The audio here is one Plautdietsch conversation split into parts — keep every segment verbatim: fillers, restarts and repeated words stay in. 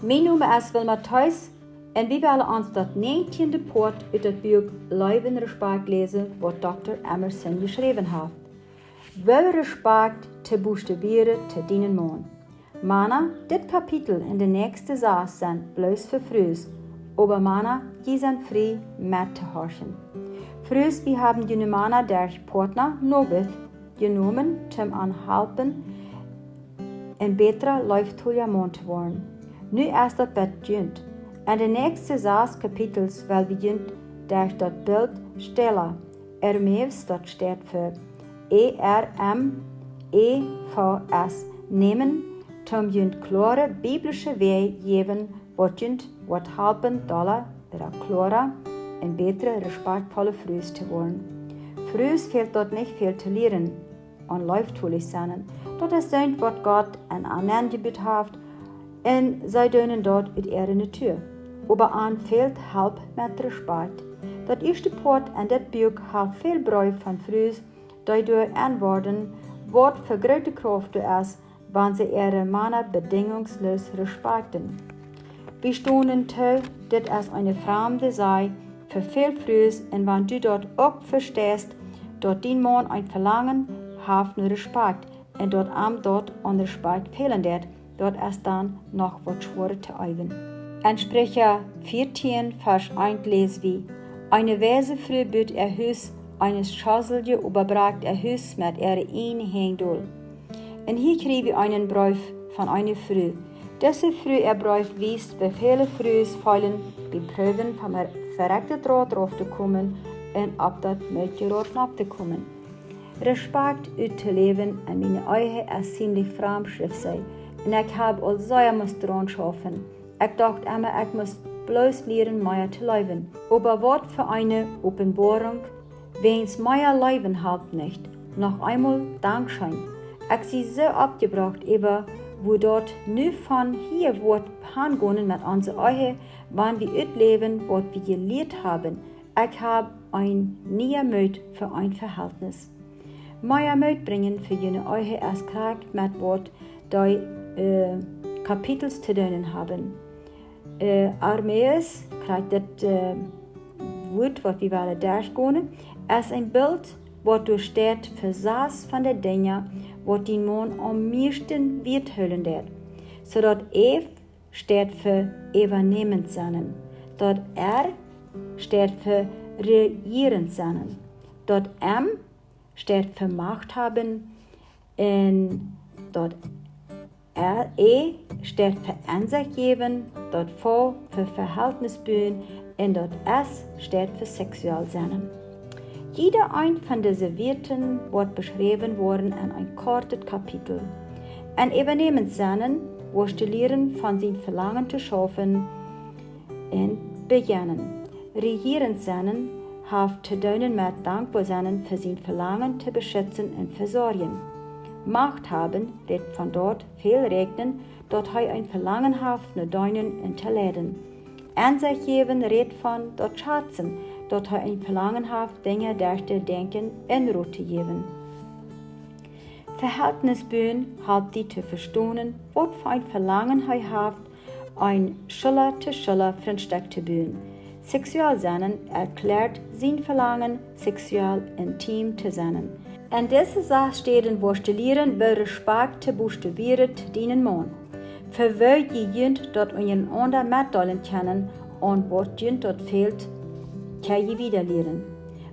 Mien Nomen es Wilma Thees un wie wellen ons daut näajentieende Poat ut daut Buak Leew un Respakjt läsen, waut Dokta Emerson jeschräwen haft. Woo Respakjt to buschtewieren to dienen Maun. Mana, dit Kapitel un de näakjste sas sent bloos fa Frues, oba Mana, jie sent frie met to horchen. Frues, wie haben june Mana derch Partner, Noobes, jenomen, toom an halpen, een bätra, leeftolja Maun to woaren. Nu es daut bie junt. En de näakjste sas Kapitels well wie junt derch daut Bilt Stella, Ermews, daut steit fa E R M E V S, nämen, toom junt kloare biblische Wäaj jäwen, waut junt woat halpen, dolla, ooda kloara un bätre, respakjtvolle Frues to woaren. Frues fält daut nich väl to lieren aun leeftolich sennen. Daut es daut, waut Gott an an jebut haft, un see doonen daut ut äare Natua. Oba an fält Help met Respakjt. Daut ieeschte Poat en dit Buak haft väl Breew von Frues, dee doa aunwoaren, waut fa groote Krauft doa es, wan see äare Mana bedingungsloos respakjten. Wie stonen too, dit es eene framde Sach fa väl Frues, un wan du daut uk vesteist, daut dien Maun een Velangen haft no Respakjt, un daut am daut aun Respakjt fälen deit, daut es dan noch waut schwoaret to eewen. En Spricha vieetieen, Varsch eent läs wie: Eene weise Fru but äa Hus, eene schosselje oba brakjt äa Hus met äare ieejne Henj dol. Un hia kjrie wie eenen Breef von eene Fru. Dise Fru äa Breef wiest, woo väle Frues feelen, bie Proowen von ver-, verekjtet Rot rauf to komen un opp daut mootje Rot nopp to komen. Respakjt uttoläwen en miene Ehe es ziemlich framd, schrift see, un ekj hab aul sea must doaraun schaufen. Ekj docht emma, ekj must bloos lieren, mea to leewen. Oba waut fa eene Openboarunk, wäajens mea leewen halpt nich. Noch eemol dankscheen. Ekj sie soo oppjebrocht äwa, woo daut nu von hia woat hangonen met onse Ehe, wan wie utläwen, waut wie jelieet haben. Ekj hab een nieen Moot fa een Vehältnis. Mea Moot brinjen fa june Ehe es krakjt met waut dee, äh, Kapitels to doonen haben. Äh, Ermews, krakjt dit, äh, Wuat, waut wie wellen derchgonen, es een Bilt, waut doa steit fa sas von de Dinja, waut dien Maun aum mieeschten wieet hoolen deit. Soo daut E steit fa äwanämend sennen. Daut R steit fa rejierend sennen. Daut M steit fa Macht haben. Un daut R, E steit fa Aunsecht jäwen. Daut V fa Vehältnis buen. Un daut S steit fa seksuell sennen. Jieda eent von dise Wieed woat beschräwen woaren en een kortet Kapitel. En äwanämend sennen woascht du lieren von sien Velangen to schaufen un bejennen. Rejierend sennen haft to doonen met dankboa sennen fa sien Velangen to beschitzen un vesorjen. Macht haben rät von daut väl räakjnen, daut hee een Velangen haft no deenen un to leiden. Aunsecht jäwen rät von daut schatzen, daut hee een Velangen haft, Dinja derchtodenkjen un Rot to jäwen. Vehältnis buen halpt die to vestonen, waut fa een Velangen hee haft, een Schulla-to-Schulla Frintschap to buen. Seksuell sennen erkjläat sien Velangen, seksuell intim to sennen. En dise sas Städen woascht du lieren, woo Respakjt to buschtewieren to dienen Maun. Fa woo jie junt daut unjarenaunda metdeelen kjennen, un waut junt daut fält, kjenn jie wieda lieren.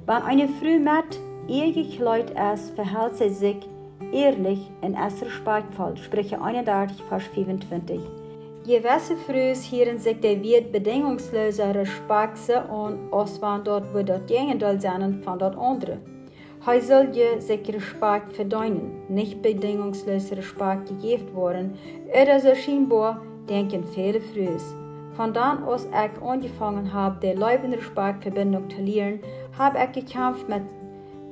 Wan eene Fru met Ea jekjleet es, vehelt see sikj ehrlich un es respakjtvoll. Spricha eenundartich, Varsch fiefuntwintich. Jewesse Frues hieren sikj de Wieed bedingungslosa Respakjt soo aun, aus wan daut wudd daut Jäajendeel sennen von daut aundre. Hee sull je sikj Respakjt vedeenen, nich bedingungsloos Respakjt jejäft woaren, ooda soo schienboa denkjen väle Frues. Von dan aus ekj aunjefongen hab, de Leew un Respakjt Vebinjunk to lieren, hab ekj jekjamft met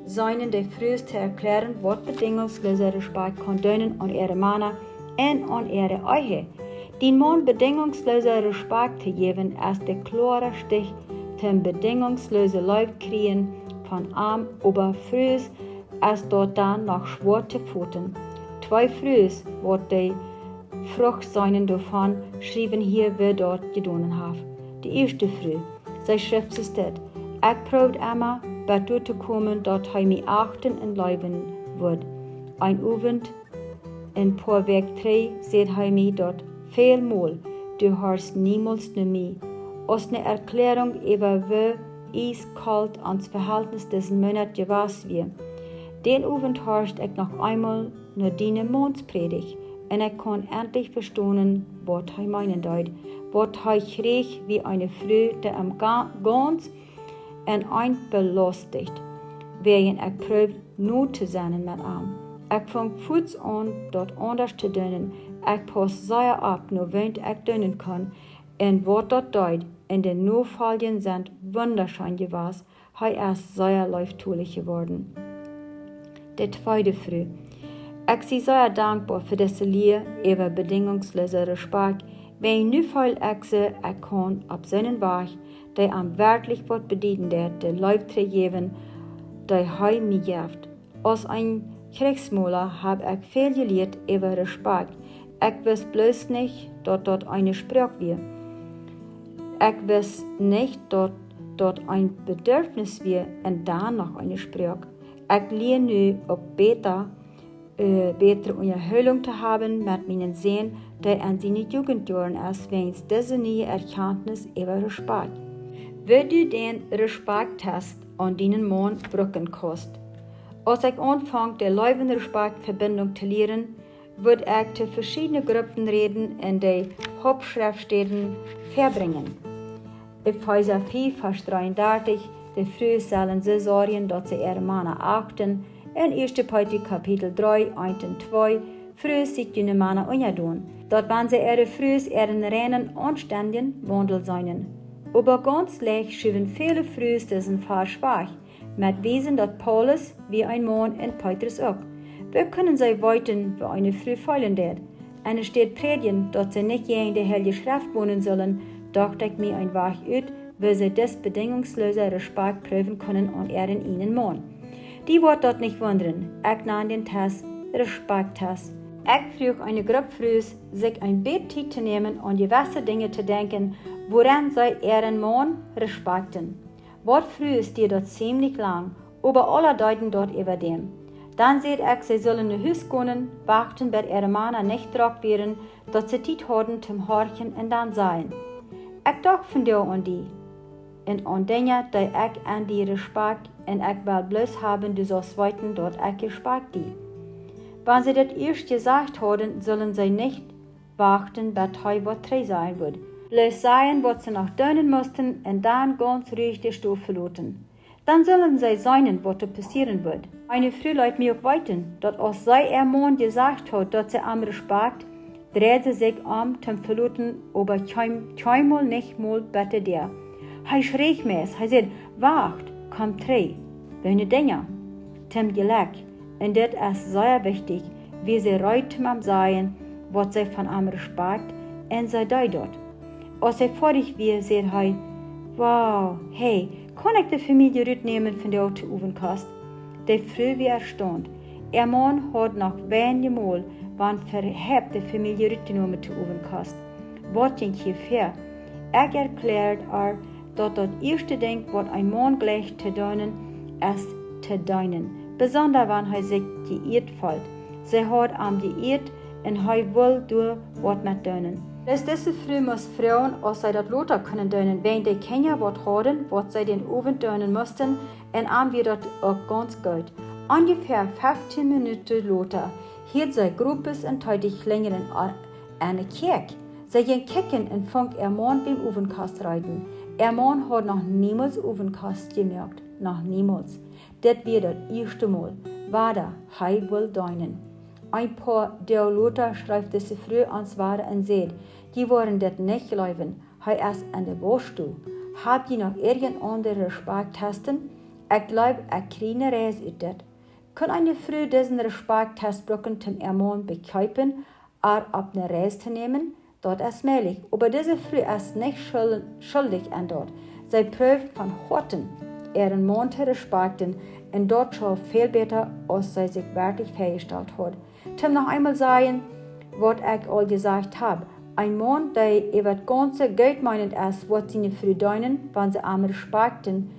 sennen de Frues to erkjlären, waut bedingungslosa Respakjt kaun doonen aun äare Mana un aun äare Ehe. Dien Maun bedingungslosa Respakjt to jäwen es de kloara Stich toom bedingungsloose Leew kjrieen von am, oba Frues es daut dan noch schwoa to foten. Twee Frues, waut de Frucht seenen doavon schriewen hia, wäa daut jedonen haft. De ieeschte Fru, see schrift soo dit: Ekj proowd emma, bat doa to komen, daut hee mie achten un leewen wudd. Een Owent, een poa Wäakj trigj, säd hee mie daut väl mol: Du horchst niemols no mie. Aus eene Erkjläarunk äwa woo ieskolt ons Vehältnis disen Moonat jewast wia. Dän Owent horcht ekj noch eemol no diene Maunsprädicht un ekj kunn entlich vestonen, waut hee meenen deed. Waut hee kjrieech, wia eene Fru, dee am ga-, gaunz un eent belosticht, wäajen ekj proowd no to sennen met am. Ekj funk fuaz aun, daut aundasch to doonen. Ekj pausst sea opp, no waut ekj doonen kunn un waut daut deed. Un de Nofoljen sent wundascheen jewast. Hee es sea leeftolich jeworden. De tweede Fru. Ekj sie sea dankboa fa dise Lia äwa bedingungsloosen Respakjt, wiels nu feel ekj soo, ekj kaun opp sienen Wajch, dee am werkjlich waut bedieden deed, de Leew trigjjäwen, dee hee mie jeft. Aus een Kjrichsmola hab ekj väl jelieet äwa Respakjt. Ekj wist bloos nich, daut daut eene Sproak wia. Ekj wist nich, daut daut een Bedarfnis wia un dan noch eene Sproak. Ekj lia nu uk bäta, äh, bätre Unjahoolunk to haben met mienen Sän, dee en siene Jugendjoaren es, wäajen dise niee Erkjantnis äwa Respakjt. Woo du dän Respakjttest aun dienen Maun brucken kaust. Aus ekj aunfunk, de Leew-Respakjt-Vebinjunk to lieren, wudd ekj to veschiedne Gruppen räden un de Hauptschreftstäden vebrinjen. Efeesa fief, Varsch dreeundartich: De Frues sellen soo sorjen, daut see äare Mana achten. Un ieeschte Petrus Kapitel dree, eent un twee: Frues, siet june Mana unjadon, daut wan see äare Frues äaren reinen, aunstendjen Waundel seenen. Oba gaunz leicht schuwen väle Frues disen Varsch wajch, met wiesen, daut Paulus wia een Maun un Petrus uk. Woo kunnen see weeten, woo eene Fru feelen deed? Enne Städ prädjen, daut see nich jäajen de Heilje Schreft wonen sullen, docht ekj mie een Wajch ut, woo see dis bedingungsloosen Respakjt proowen kunnen aun äaren eenen Maun. Die woat daut nich wundren, ekj nan dän Test Respakjtttest. Ekj fruach eene Grupp Frues, sikj een bät Tiet to nämen, aun jewesse Dinja to denkjen, wuaraun see äaren Maun respakjten. Waut Frues dieed daut zimlich lang, oba aule deeden daut äwadäm. Dan säd ekj, see sullen no Hus gonen, wachten, bat äare Mana nich drock wieren, daut see Tiet hauden toom horchen un dan sajen: Ekj docht vondoag aun die un aun Dinja, dee ekj aun die respakjt, un ekj well bloos haben, du saust weeten, daut ekj respakjt die. Wan see daut ieescht jesajcht hauden, sullen see nich wachten, bat hee waut trigj sajen wudd. Bloos sajen, waut see noch doonen musten, un dan gaunz ruich de Stow veloten. Dan sullen see seenen, waut doa passieren wudd. Eene Fru leet mie uk weeten, daut aus see äa Maun jesajcht haud, daut see am respakjt, dreid see sikj om toom veloten, oba kjeem kjeenmol nich mol bat de Däa. Hee schrieech meist, hee säd: Wacht, komm trigj. Woo ne Dinja. Toom Jlekj, un dit es sea wichtich, wia see reed toom am sajen, waut see von am respakjt, un see deed daut. Aus see foadich wia, säd hee: Wow, hey, kaun ekj de Famielje rutnämen von de Owentkost? De Fru wia erstaunt. Äa Maun haud noch weinje Mol wan äwahaupt de Famielje rutjenomen to Owentkost. Waut jinkj hia väa? Ekj erkjläad äa, daut daut ieeschte Dinkj, waut een Maun jleicht to doonen, es to deenen, besonda wan hee sikj jeieet feelt. See haud am jeieet un hee wull doa waut met doonen. Bloos dise Fru must froagen, aus see daut lota kunnen doonen, wäajen de Kjinja waut hauden, waut see dän Owent doonen musten, un am wia daut uk gaunz goot. Onjefäa feftieen Minuten lota hieed see Gruppes un Teetich kjlinjen enne Kjäakj. See jinkj kjikjen un funk äa Maun biem Owentkost reeden. Äa Maun haud noch niemols Owentkost jemoakt, noch niemols. Dit wia daut ieeschte Mol. Wada, hee wull deenen. Een poa Doag lota schreef dise Fru ons wada un säd: Jie woaren dit nich jleewen, hee es enne Wauschstow. Hab jie noch irjent aundre Respakjttesten? Ekj jleew, ekj kjrie ne Reis ut dit. Kunn eene Fru disen Respakjtttest brucken toom äa Maun bekjeepen, äa opp ne Reis to nämen? Daut es mäajlich, oba dise Fru es nich schul-, schuldich aun daut. See proowd von Hoaten äaren Maun to respakjten, un daut schauft väl bäta, aus see sikj werkjlich väajestalt haud. Toom noch eemol sajen, waut ekj aul jesajcht hab. Een Maun, dee äwa daut gaunze gootmeenent es, woat siene Fru deenen, wan see am respakjten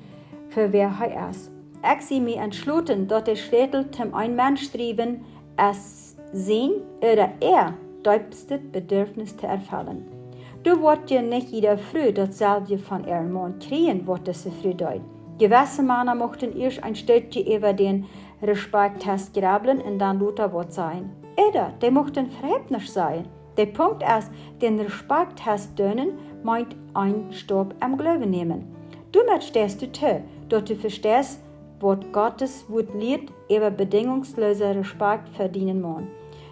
fa wäa hee es. Ekj sie mie entschloten, daut de Schlätel toom een Mensch driewen es sien ooda äa deepstet Bedurfnis to erfellen. Du woascht je nich jiede Fru daut selwje von äaren Maun kjrieen, waut dise Fru deed. Jewesse Mana muchten ieescht een Stootje äwa dän Respakjtest jrablen un dan lota waut sajen. Ooda dee muchten Verhäpnis sajen. De Punkt es, dän Respakjtest doonen meent een Staup em Gloowen nämen. Doamet steist du too, daut du vesteist, waut Gott sien Wuat lieet äwa bedinjungsloosen Respakjt fa dienen Maun.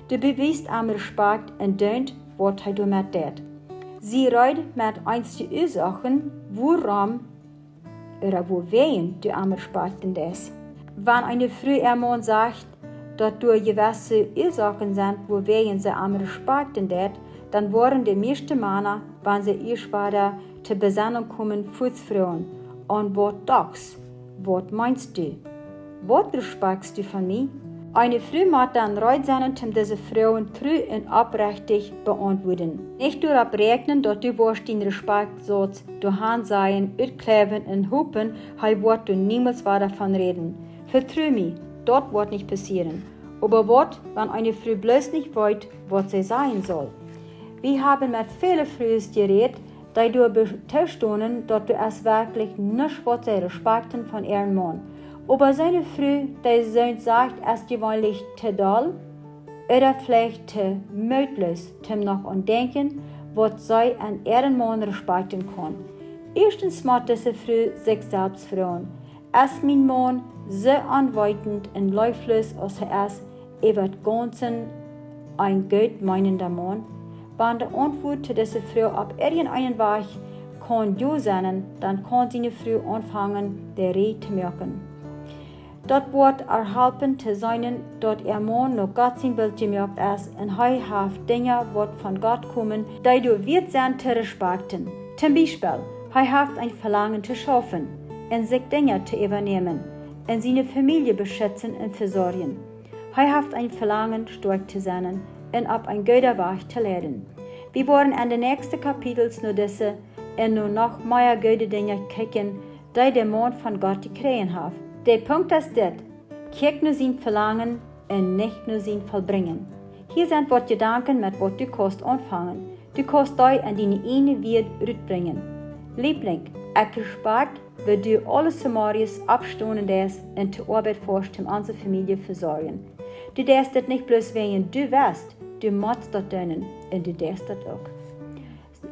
Du bewiest am Respakjt un doonen, waut hee doamet deit. Sie reed met eenje Uasoaken, wuarom ooda wuawäajen du am respakjten deist. Wan eene Fru äa Maun sajcht, daut doa jewesse Uasoaken sent, wuawäajen see am respakjten deit, dan woaren de mieeschte Mana, wan see ieescht wada to Besennunk komen, fuaz froagen: "Un waut dochst? Waut meenst du? Waut respakjtst du von mie?" Eene Fru mott dan reed sennen, om dise Froagen tru un oprechtich beauntwuaden. Nich doaropp räakjnen, daut du woascht dän Respakjt soo doahan sajen, utkjläwen un hopen, hee woat doa niemols wada von räden. Vetru mie, daut woat nich passieren. Oba waut, wan eene Fru bloos nich weet, waut see sajen saul? Wie haben met väle Frues jerät, dee doa be-, toostonen, daut doa es werkjlich nuscht, waut see respakjten von äaren Maun. Oba soone Fru, dee soont sajcht, es jeweenlich too doll ooda veleicht too mootloos, om noch aun denkjen, waut see aun äaren Maun respakjten kaun. Ieeschtens mott dise Fru sikj selfst froagen: "Es mien Maun soo onweetend un leefloos, aus hee es, äwa daut gaunze een gootmeenenda Maun?" Wan de Auntwuat to dise Froag opp irjenteenen Wajch kaun jo sennen, dan kaun siene Fru aunfangen, de Rieej to moaken. Daut woat äa halpen to seenen, daut äa Maun no Gott sien Bilt jemoakt es un hee haft Dinja, waut von Gott komen, dee doa wieet sent to respakjten. Toom Biespel, hee haft een Velangen to schaufen un sikj Dinja to äwanämen un siene Famielje beschitzen un vesorjen. Hee haft een Velangen, stoakj to sennen un opp een gooden Wajch to leiden. Wie woaren enne näakjste Kapitels no dise un no noch mea goode Dinja kjikjen, dee de Maun von Gott jekjräajen haft. De Punkt es dit: Kjikj no sien Velangen un nich no sien Vollbrinjen. Hia sent waut Jedanken, met waut du kaust aunfangen. Du kaust dee enn diene ieejne Wieed rutbrinjen. Liebling, ekj respakjt, woo du aule Zemorjes oppstonen deist un to Oabeit foascht, om onse Famielje vesorjen. Du deist dit nich bloos wäajen du west, du motst daut doonen un du deist daut uk.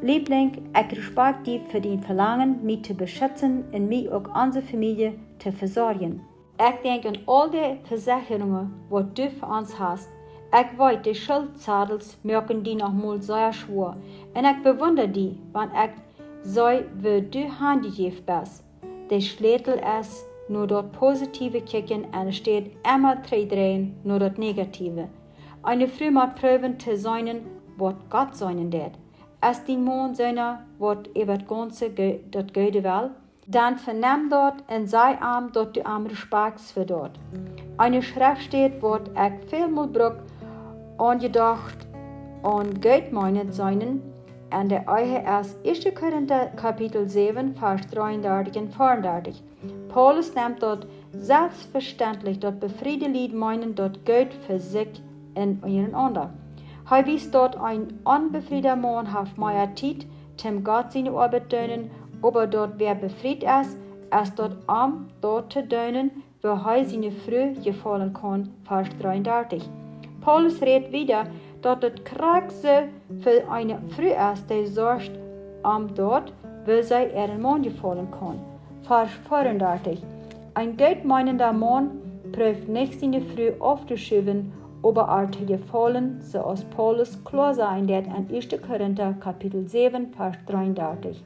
Liebling, ekj respakjt die fa dien Velangen, mie to beschitzen un mie uk onse Famielje to vesorjen. Ekj denkj aun aul de Vesechrungen, waut du fa ons hast. Ekj weet, de Schultzadels moaken die noch mol sea schwoa. Un ekj bewunda die, wan ekj see, woo du hanjejäft best. De Schlätel es, no daut Positive kjikjen, enne Städ emma trigjdreien no daut Negative. Eene Fru mott proowen to seenen, waut Gott seenen deit. Es dien Maun soona, waut äwa daut gaunze Ge-, daut Goode well, dan venemm daut un saj am, daut du am respakjtst fa daut. Eene Schreftstäd, waut ekj välmol bruk, aunjedocht aun gootmeenent sennen, un dee es ieeschte Korinta Kapitel säwen, Varsch dreeundartich un veeaundartich. Paulus nemt daut selfstvestendlich, daut befriede Lied meenen daut Goot fa sikj un unjarenaunda. Hee wiest, daut een onbefrieda Maun haft mea Tiet, toom Gott siene Oabeit doonen, oba daut wäa befriet es, es daut am daut to doonen, woo hee siene Fru jefaulen kaun, Varsch dreeundartich. Paulus rät wieda, daut et krakjt soo fa eene Fru es, dee sorcht om daut, woo see äaren Maun jefaulen kaun, Varsch veeaundartich. Een gootmeenenda Maun prooft nich siene Fru auftoschaufen, oba äa to jefaulen, soo aus Paulus kloa sajen deit enn ieeschte Korinta Kapitel säwen, Varsch dreeundartich.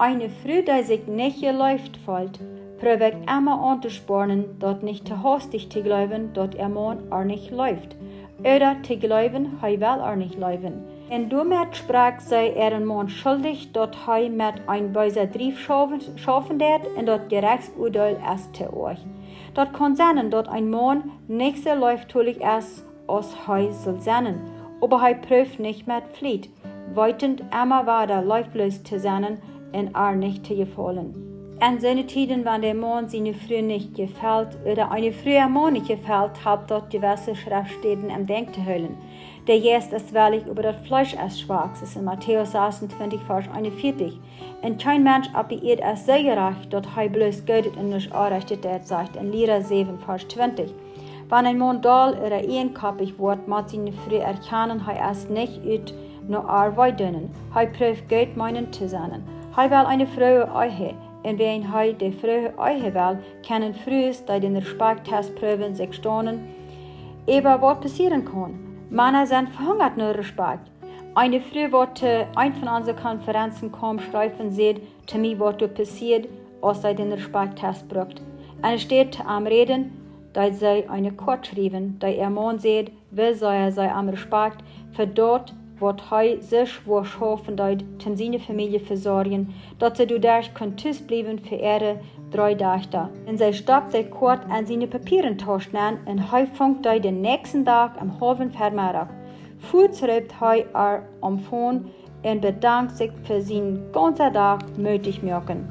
Eene Fru, dee sikj nich jeleeft feelt, proow ekj emma auntospornen, daut nich too haustich to jleewen, daut äa Maun äa nich leeft, ooda to jleewen, hee well äa nich leewen. Un doamet sprakjt see äaren Maun schuldich, daut hee met een beesen Drift schaufen, schaufen deit un daut Jerechtsuadeel es too hoach. Daut kaun sennen, daut een Maun nich soo leeftolich es, aus hee saul sennen, Oba hee prooft nich met Fliet, weetend emma wada leefloos to sennen un ar nich to jefaulen. En soone Tieden, wan de Maun siene Fru nich jefelt, ooda eene Fru äa Maun nich jefelt, halpt daut, jewesse Schreftstäden em Denkj to hoolen. De Jeist es wellich, oba daut Fleesch es schwak, es en Matäus sasuntwintich, Varsch eenunvieetich. Un kjeen Mensch opp de Ieed es soo jerajcht, daut hee bloos Goodet un nuscht Onrajchtet deit, sajcht en Liera säwen, Varsch twintich. Wan een Maun doll ooda ieejenkoppich woat, mott siene Fru erkjanen, hee es nich ut no ar wee doonen. Hee prooft goot meenent to sennen. Hee well eene frooe Ehe. Un wan hee de frooe Ehe well, kjennen Frues, dee dän Respakjtest proowen, sikj staunen äwa waut passieren kaun. Mana sent vehungat no Respakjt. Eene Fru, waut to eent von onse Konferenzen kjeem, schreef un säd to mie, waut doa passieed, aus see dän Respakjtest brukt. Enne Städ to am räden, deed see eene Koat schriewen, dee äa Maun säd, woo sea see am respakjt fa daut, waut hee soo schwoa schaufen deed, om siene Famielje to vesorjen, daut see doaderch kunn tus bliewen fa äare dree Dajchta. Un see stoppt de Koat en siene Papieren Tausch nenn un hee funk dee dän näakjsten Dach aum haulwen Vemeddach. Fuaz roopt hee ar aum Phone un bedankt sikj fa sien gaunza Dach mootich moaken.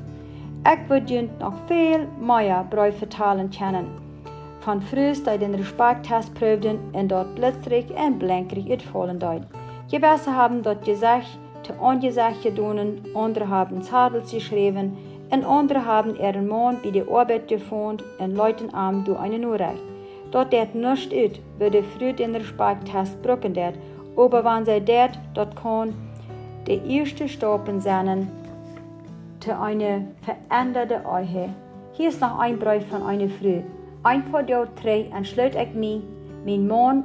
Ekj wudd junt noch väl mea Breew vetalen kjennen von Frues, dee dän Respakjtest proowden un daut blitzrich un blenkrich utfaulen deed. Jewesse haben daut Jesecht to Aunjesecht jedonen, aundre haben Zadels jeschräwen un aundre haben äaren Maun bie de Oabeit jefont un leeten am doa eene Norecht. Daut deit nuscht ut, woo de Fru dän Respakjtest brucken deit, oba wan see deit, daut kaun de ieeschte Staup sennen to eene veendade Ehe. Hia es noch een Breef von eene Fru. Een poa Doag trigj entschloot ekj mie, mienen Maun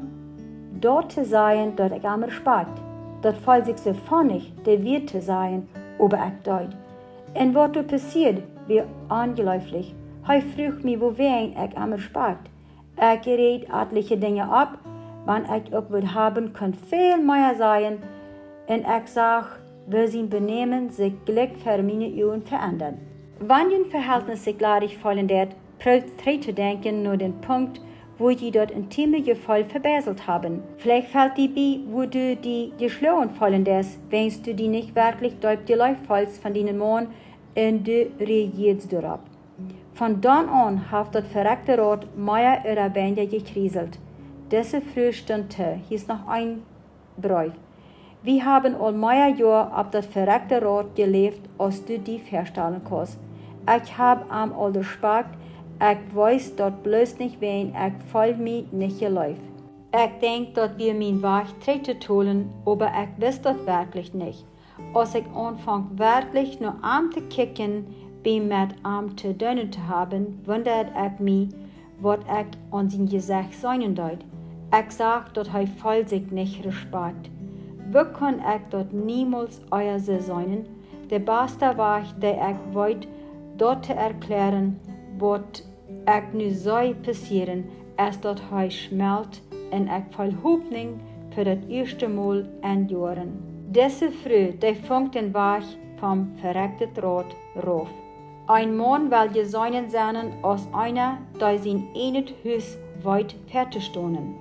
daut to sajen, daut ekj am respakjt. Daut feeld sikj soo fonnich, de Wieed to sajen, oba ekj deed. Un waut doa passieed, wia onjleeflich. Hee fruach mie, wuawäajen ekj am respakjt. Ekj räd atelje Dinja opp, wan ekj uk wudd haben kunt väl mea sajen, un ekj sach, woo sien Benämen sikj jlikj ver miene Uagen veendad. Wan jun Veheltnis sikj ladich feelen deit, proowt trigj to denkjen no dän Punkt, wua jie daut intime Jefeel vebieselt haben. Veleicht felt die bie, wua du die jeschloagen feelen deist, wiels du die nich werkjlich deep jeleeft feelst von dienen Maun un du reajieescht doaropp. Von dan aun haft daut verekjte Rad mea ooda weinja jekjrieselt. Dise Fru stunt too, hia es noch een Breef. Wie haben aul mea Joa opp daut verekjte Rad jeläft, aus du die väastalen kaust. Ekj hab am aul respakjt, ekj weet daut bloos nich, wiels ekj feel mie nich jeleeft. Ekj denkj, daut wia mien Wajch trigj to tolen, oba ekj wist daut werkjlich nich. Aus ekj aunfunk werkjlich no am to kjikjen, bie met am to doonen to haben, wundad ekj mie, waut ekj aun sien Jesecht seenen deed. Ekj sach, daut hee feeld sikj nich respakjt. Woo kunn ekj daut niemols ea soo seenen? De baste Wajch, dee ekj weet, daut to erkjläaren, waut ekj nu see passieren, es daut hee schmelt un ekj feel Hopninj fa daut ieeschte Mol en Joaren. Dise Fru, dee funk dän Wajch vom verekjten Rad rauf. Een Maun well jeseenen sennen aus eena, dee sien ieejnet Hus weet väatostonen.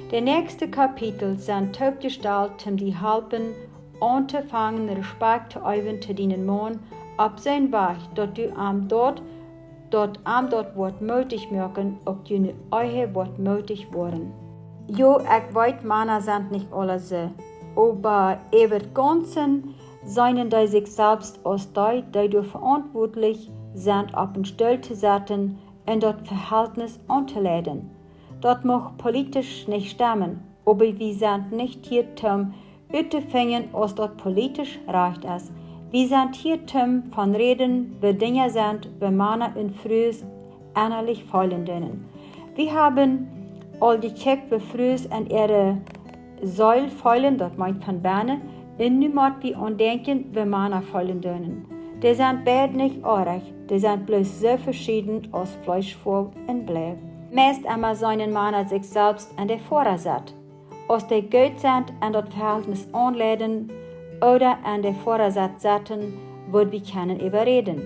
De näakjste Kapitel sent toopjestalt, om die halpen auntofangen Respakjt to eewen to dienen Maun opp sien Wajch, daut du am daut, daut am daut woat mootich moaken, uk june Ehe woat mootich woaren. Jo, ekj weet, Mana sent nich aule soo, oba äwa daut gaunze seenen dee sikj selfst aus dee, dee doa veauntwuatlich sent opp een Stool to setten un daut Veheltnis auntoleiden. Daut mucht politisch nich stemmen, oba wie sent nich hia toom uttofinjen, aus daut politisch rajcht es. Wie sent hia toom von räden, woo Dinja sent, woo Mana un Frues ennalich feelen doonen. Wie haben aul jekjikjt, woo Frues en äare Seel feelen, daut meent von bennen, un nu mott wie aun denkjen, woo Mana feelen doonen. Dee sent beid nich oajch, dee sent bloos soo veschieden aus Fleesch, Foaw un Bloodt. Meist emma seenen Mana sikj selfst en de Foaresett. Aus dee goot sent en daut Veheltnis aunleiden ooda en de Foaresett setten, wudd wie kjennen äwaräden.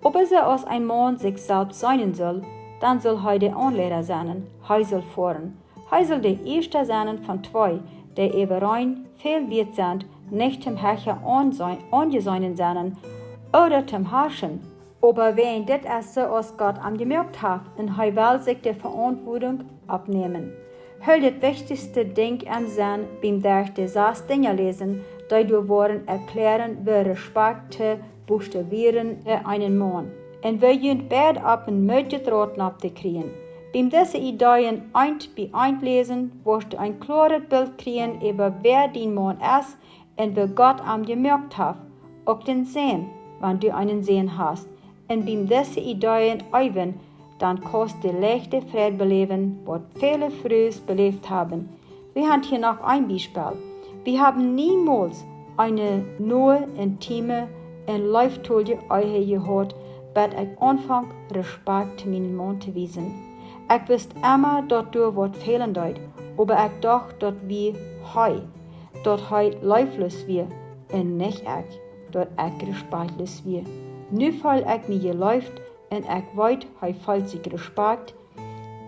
Oba soo aus een Maun sikj selfst seenen sull, dan sull hee de Aunleida sennen, hee sull foaren. Hee sull de ieeschta sennen von twee, dee äwareen väl wieet sent, nich toom hecha aunseenen sennen ooda toom haschen. Oba wäajen dit es soo aus Gott am jemoakt haft, un hee well sikj de Veauntwuatunk oppnämen. Hool daut wichtichste Dinkj em Senn biem derch de sas Dinja läsen, dee doa woaren erkjläaren, woo Respakjt to buchstabieren fa eenen Maun, un woo junt beid opp een mootjet Rot nopp to kjrieen. Biem dise Ideeen eent bie eent läsen, woascht du een kloaret Bilt kjrieen äwa wäa dien Maun es un woo Gott am jemoakt haft, uk dän Sän, wan du eenen Sän hast. Un biem dise Ideeen eewen, dan kaust du leicht de Freid beläwen, waut väle Frues beläft haben. Wie haben hia noch een Biespel. Wie haben niemols eene noe, intime un leeftolje Ehe jehaut, bat ekj aunfunk Respakjt to mienen Maun to wiesen. Ekj wist emma, daut doa waut fälen deed, oba ekj docht, daut wia hee, daut hee leeflos wia, un nich ekj, daut ekj respakjtlos wia. Nu feel ekj mie jeleeft un ekj weet, hee feelt sikj respakjt.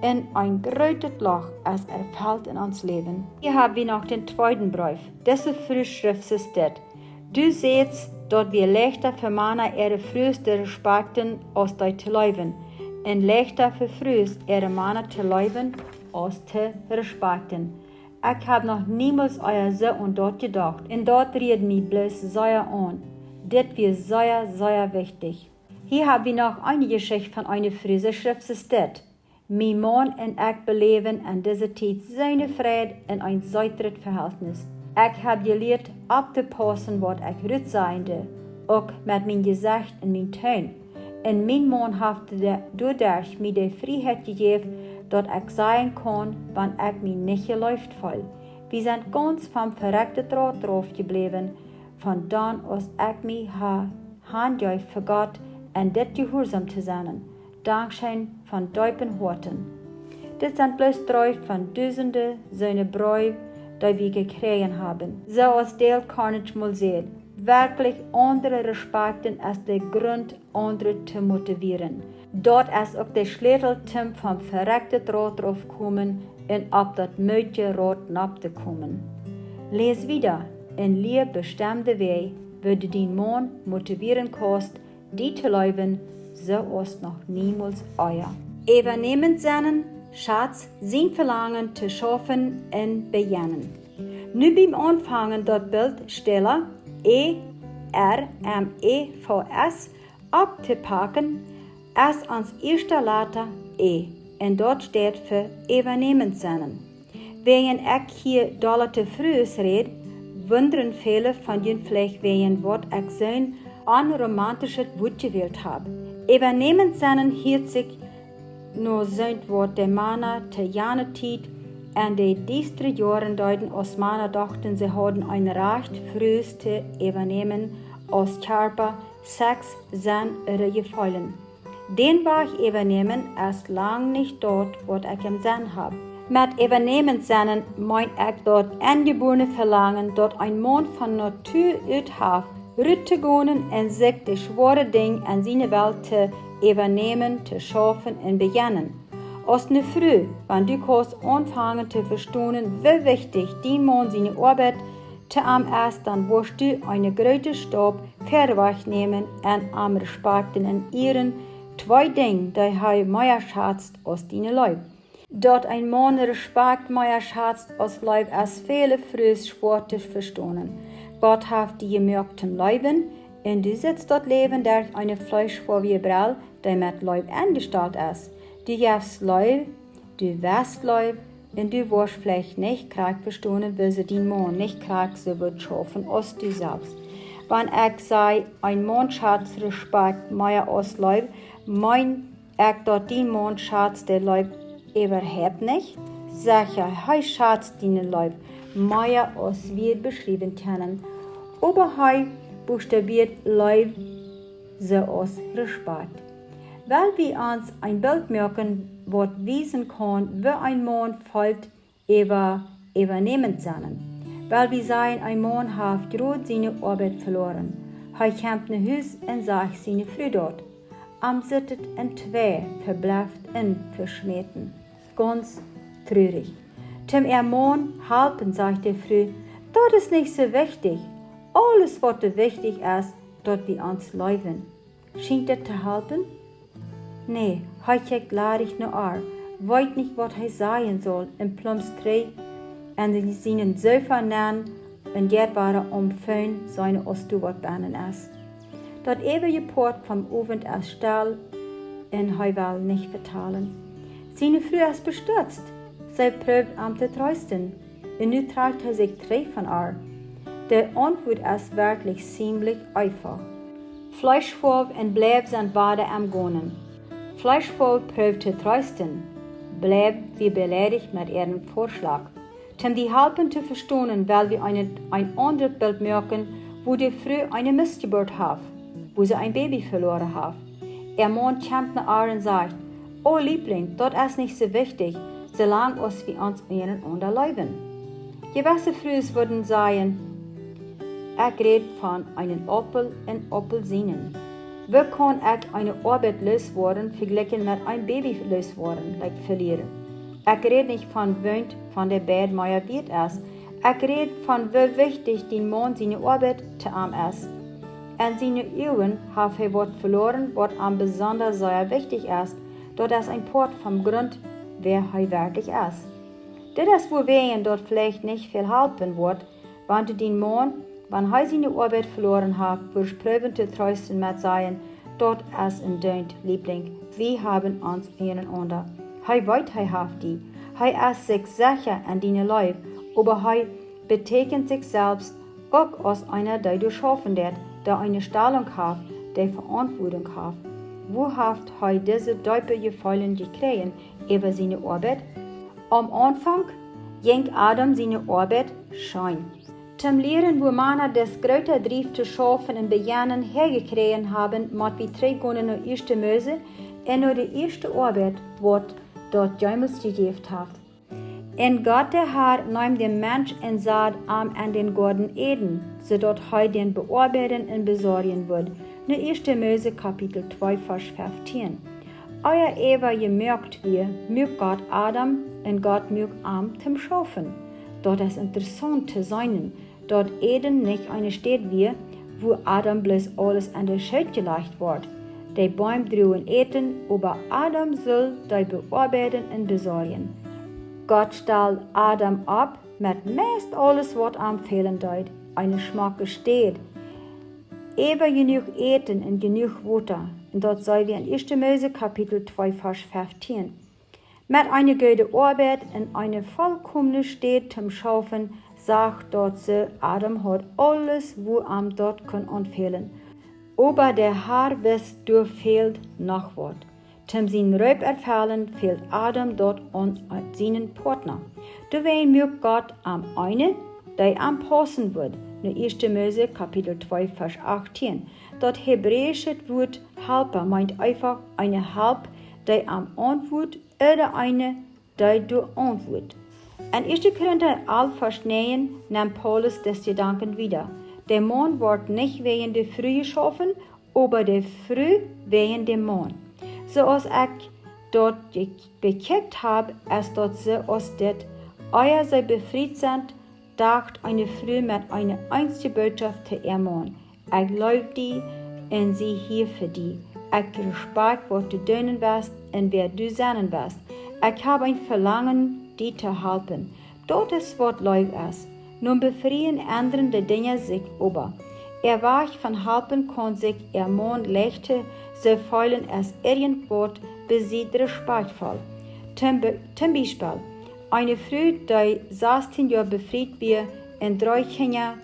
Un een grootet Loch es erfelt en ons Läwen. Hia hab wie noch dän tweeden Breef. Dise Fru schrift soo dit: Du sätst, daut wia leichta fa Mana äare Frues to respakjten aus dee to leewen, un leichta fa Frues äare Mana to leewen aus to respakjten. Ekj hab noch niemols ea soo aun daut jedocht, un daut rieed mie bloos sea aun. Dit wia sea, sea wichtich. Hia hab wie noch eene Jeschicht von eene Fru, see schrift soo dit: Mien Maun un ekj beläwen en dise Tiet soone Freid un een seetret Vehältnis. Ekj hab jelieet opptopaussen, waut ekj rut saj, uk met mien Jesecht un mien Toon. Un mien Maun haft de-, doaderch mie de Frieheit jejäft, daut ekj sajen kaun, wan ekj mie nich jeleeft feel. Wie sent gaunz vom verekjten Rot rauf jebläwen, von dan aus ekj mie ha hanjeef fa Gott un dit jehuarsom to sennen. Dankscheen von deepen Hoaten. Dit sent bloos dree von dusende soone Breew, dee wie jekjräajen haben. Soo aus Dale Carnegie mol säd: Werkjlich aundre respakjten es de Grunt, aundre to motivieren. Daut es uk de Schlätel toom vom verekjten Rot rauf komen un opp daut mootje Rot nopp to komen. Läs wieda un lia bestemde Wäaj, woo du dien Maun motivieren kaust, die to leewen, soo aus noch niemols ea. Äwanäment sennen, Schatz, sien Velangen to schaufen un bejäajnen. Nu biem Aunfangen daut Bilt Stella, E R M E V S, opptopaken, es ons ieeschta Lata E, un daut steit fa äwanäment sennen. Wäajen ekj hia dolla to Frues räd, wundren väle von junt veleicht, wäajen waut ekj soon onromantischet Wuat jewält hab. Äwanäment sennen hieet sikj no soont, waut de Mana to jane Tiet en de diestre Joaren deeden, aus Mana dochten, see hauden een Rajcht, Frues to äwanämen, aus Kjarpa, Sex, Senn ooda Jefeelen. Dän Wajch äwanämen es lang nich daut, waut ekj em Senn hab. Met äwanäment sennen meen ekj daut aunjebuarne Velangen, daut een Maun von Natua ut haft, rut to gonen un sikj de schwoare Dinj en siene Welt to äwanämen, to schaufen un bejäajnen. Aus ne Fru, wan du kaust aunfangen to vestonen, woo wichtich dien Maun siene Oabeit to am es, dan woascht du eene groote Staup verwoat nämen un am respakjten un ieren, twee Dinj, dee hee mea schatzt aus diene Leew. Daut een Maun Respakjt mea schatzt aus Leew, es väle Frues schwoa to vestonen. Gott haft die jemoakt toom leewen, un du sitst daut Läwen derch eene fleeschfoawje Brell, dee met Leew enjestalt es. Du jefst Leew, du west Leew, un du woascht veleicht nich krakjt vestonen, woo see dien Maun nich krakjt soo wudd schaufen aus du selfst. Wan ekj saj, een Maun schatzt Respakjt mea aus Leew, meen ekj daut dien Maun schatzt de Leew äwahaupt nich? Secha, hee schatzt diene Leew mea aus wie beschriewen kjennen. Oba hee buchstabieet Leew soo aus Respakjt. Well wie ons een Bilt moaken, waut wiesen kaun, woo een Maun felt äwa äwanäment sennen. Well wie sajen, een Maun haft jrod siene Oabeit veloaren. Hee kjemt no Hus un sajcht siene Fru daut. Am sitt et en twee, veblefft un veschmäten. Gaunz trurich. Toom äa Maun halpen, sajcht de Fru: "Daut es nich soo wichtich. Aules waut doa wichtich es, daut wie ons leewen." Schient dit to halpen? Nä, hee kjikjt ladich no ar, weet nich waut hee sajen saul, un plumpt trigj en sienen Sofa nenn un jeit wada aum Phone seenen aus doa waut bennen es. Daut äwaje Poat vom Owent es stell un hee well nich vetalen. Siene Fru es bestuzt. See proowt am to treesten, un nu trakjt hee sikj trigj von ar. De Auntwuat es werkjlich ziemlich eefach. Fleeschfoaw un Bleib sent wada aum gonen. Fleeschfoaw proowt to treesten. Bleib wia beleidicht met äaren Väaschlach. Toom die halpen to vestonen, well wie een, een aundret Bilt moaken, woo de Fru eene Missjeburt haft, woo see een Baby veloaren haft. Äa Maun kjemt no ar un sajcht: "O Liebling, daut es nich soo wichtich, soo lang aus wie ons unjarenaunda leewen." Jewesse Frues wudden sajen: "Ekj räd von eenen Aupel un Aupelsienen. Woo kaun ekj eene Oabeit looswoaren, vejlikjen met een Baby looswoaren, like, velieren? Ekj räd nich von wäa von de beid mea wieet es. Ekj räd von woo wichtich dien Maun siene Oabeit to am es. En siene Uagen haft hee waut veloaren, waut am besonda sea wichtich es. Daut es een Poat vom Grunt, wäa hee werkjlich es." Dit es wuawäajen daut veleicht nich väl halpen woat, wan du dien Maun, wan hee siene Oabeit veloaren haft, wurscht proowen to treesten met sajen: "Daut es een Doonen, Liebling. Wie haben ons unjarenaunda. Hee weet, hee haft die. Hee es sikj secha en diene Leew, oba hee bekjikjt sikj selfst uk aus eena, dee doa schaufen deit, dee eene Stalunk haft, dee Veauntwuatunk haft. Wua haft hee dise deepe Jefeelen jekjräajen? Äwa siene Oabeit?" Aum Aunfank jinkj Adam siene Oabeit scheen. Toom lieren, wua Mana daut groote Drift to schaufen un bejanen häajekjräajen haben, mott wie trigjgonen no Ieeschte Mose un no de ieeschte Oabeit, waut daut jemols jejäft haft. Un Gott de Har neem dän Mensch un sad am en dän Goaden Eden, soo daut hee dän beoabeiden un besorjen wudd. No Ieeschte Mose Kapitel twee, Varsch feftieen. Ea Ewa jemoakt wia, muak Gott Adam un Gott muak am toom schaufen. Daut es interessaunt to seenen, daut Eden nich eene Städ wia, wua Adam bloos aules aun de Schoot jelajcht wort. De Beem druagen Äten, oba Adam sull dee beoabeiden un besorjen. Gott stald Adam opp met meist aules, waut am fälen deed: eene schmocke Städ, äwa jenuach Äten un jenuach Wota. Un daut seenen wie en Ieeschte Mose Kapitel twee, Varsch feftieen. Met eene goode Oabeit un eene vollkomne Städ toom schaufen, sach daut see, Adam haud aules, wua am daut kunn aunfälen. Oba de Har wist, doa fäld noch waut. Toom sienen Roop erfellen, fäld Adam daut aun sienen Partner. Doawäajen muak Gott am eene, dee am paussen wudd. No Ieeschte Mose Kapitel twee, Varsch achttieen. Daut hebräische Wuat Halpa meent eefach eene Halp, dee am auntwuat, ooda eene, dee doa auntwuat. En Ieeschte Korinta alf, Varsch näajen nemt Paulus dise Jedanken wieda. De Maun wort nich wäajen de Fru jeschaufen, oba de Fru wäajen dän Maun. Soo aus ekj daut je-, bekjikjt hab, es daut soo aus dit: Ea see befriet sent, dacht eene Fru met eene eensje Bootschoft to äa Maun: "Ekj leew die un sie hia fa die. Ekj respakjt, waut du doonen woascht un wäa du sennen woascht. Ekj hab een Velangen, die to halpen." Daut es, waut Leew es. Nom Befrieen endren de Dinja sikj oba. Äa Wajch von halpen kaun sikj äa Maun leicht soo feelen aus irjentwaut besied respakjtvoll. Toom Be-, toom Biespel, eene Fru, dee sastieen Joa befriet wia un dree Kjinja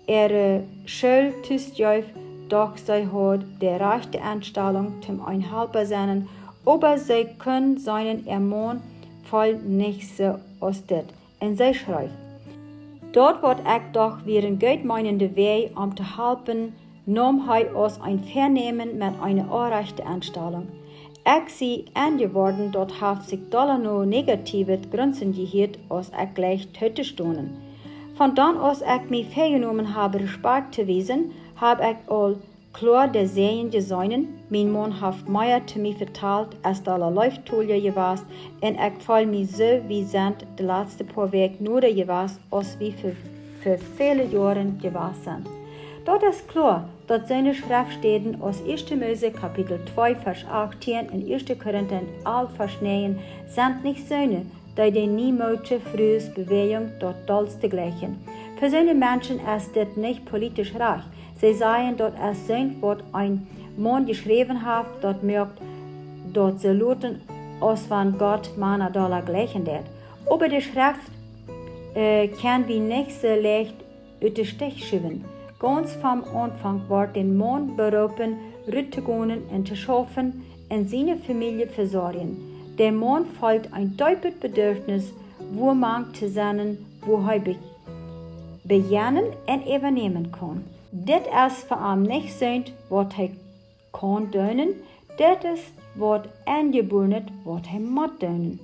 äare School tus jeef, docht see haud de rajchte Enstalunk toom een Halpa sennen, oba see kunn seenen, äa Maun feeld nich soo aus dit. Un see schreef: "Daut, waut ekj docht, wieren goodmeenende Wäaj om to halpen, neem hee aus een Väanämen met eene onrajchte Enstalunk. Ekj sie enjeworden, daut haft sikj dolla no negatiewet Grunzen jehieet, aus ekj jleich too to stonen. Von dan aus ekj mie väajenomen hab, Respakjt to wiesen, hab ekj aul kloa de Säajen jeseenen. Mien Maun haft mea to mie vetalt aus dolla Leeftolja jewast, un ekj feel mie soo, wie sent de latste poa Wäakj noda jewast, aus wie fa, fa väle Joaren jewast sent. Daut es kloa, daut soone Schreftstäden aus ieeschte Mose Kapitel twee Varsch achtieen un ieeschte Korinta alf Varsch näajen sent nich soone, dee de niemoodsche Fruesbewäajunk daut dollste jlikjen. Fa soone Menschen es dit nich politisch rajcht. See sajen, daut es soont, waut een Maun jeschräwen haft, daut moakt, daut see loten, aus wan Gott Mana dolla jlikjen deed. Oba de Schreft, äh, kjenn wie nich soo leicht ut de Stich schuwen. Gaunz vom Aunfank woat de Maun beroopen, rut to gonen un to schaufen un siene Famielje vesorjen. De Maun feelt een deepet Bedürfnis, wua mank to sennen, wua hee be-, bejennen un äwanämen kaun. Dit es fa am nich soont, waut hee kaun doonen, dit es waut enjebuarenet, waut hee mott doonen.